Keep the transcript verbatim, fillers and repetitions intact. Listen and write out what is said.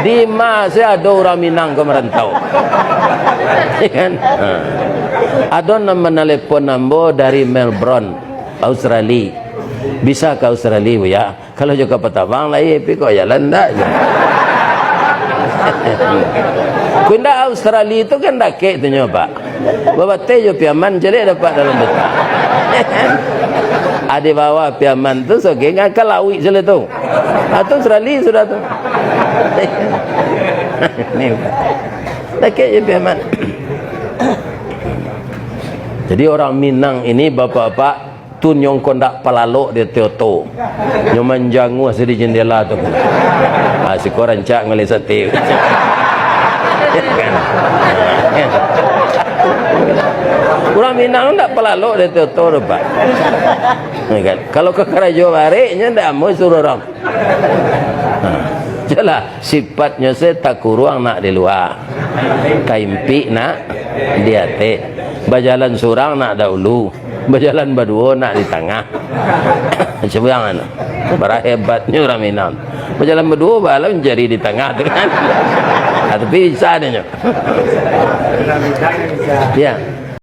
Di ma se ado urang Minang ko marantau. Ya kan? Ha. Ado nan manalepon ambo dari Melbourne, Australia. Bisa ka Australia, Buya? Kalau jo kapal tabang lai, tapi kok jalan ndak jo. Ko indak, Australia tu kan dakek tu nyo, Pak. Babateh jo Piaman, caliak dapek dalam peta. Ah, di bawah Piaman tu, soge ka lauik sudah tu. Ah, tu Australia sudah tu. Ni, Pak. Dakek jo Piaman. Jadi, orang Minang ini, bapak-bapak, tu nyongko ndak palalok di ateh oto. Nyo manjanguah se di jendela tu. Ah, siko rancak ngalih sate. Urang Minang ndak palalok di ateh oto tu, Pak. Ya kan? Kalau ka karajo barek, nyo ndak amuah suruah urang. Ha. Jelah, sifatnyo se takuruang nak di lua, taimpik nak di ateh, bajalan surang nak daulu, bajalan baduo nak di tangah. Cubo bayangkan, bara hebatnyo urang Minang. Bajalan baduo, baa lah mancari di tangah tu kan. Ah, tapi bisa deh nyo. Ya.